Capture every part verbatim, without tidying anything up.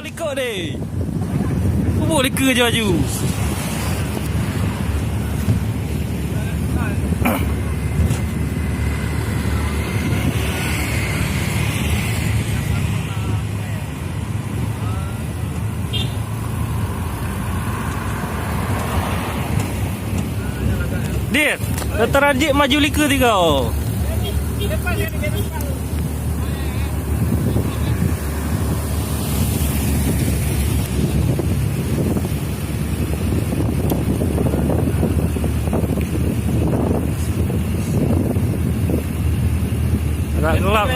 Likot deh. Peubuet likeue je laju. Dit, tataran jih maju likeue tiga. Agak gelap.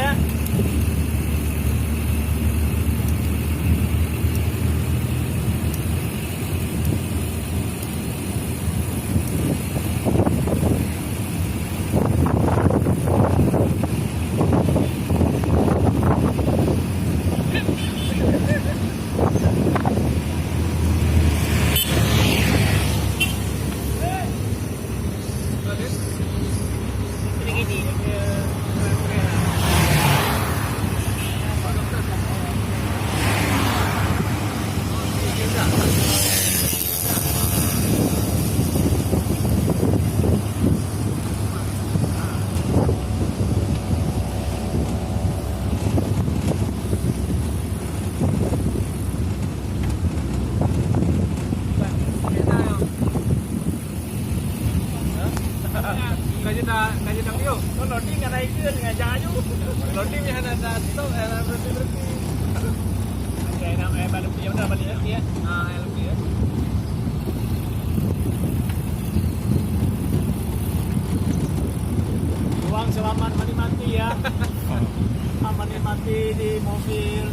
Ka jeuet dah, ka jeuet dah piôh. Loading ngon naik ke, tengah jalan je. Loading yang ada, ada stop, eh, berhenti, berhenti. Okey, nak, eh, balik, ya, udah, balik, ya. Ah, ya, lebih, ya. Ruang selamat menikmati, ya. Menikmati di mobil.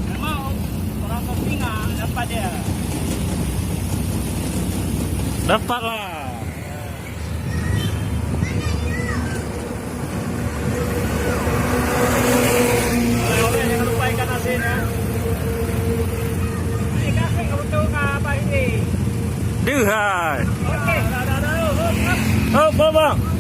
Memang orang Kopi nggak dapat dia. Dapatlah. Jangan lupa ikan asin ya. Ikan asin kebetulan Abah ini. Duhai. Okey, dah, dah, dah. Hop, hop. Hop, bang.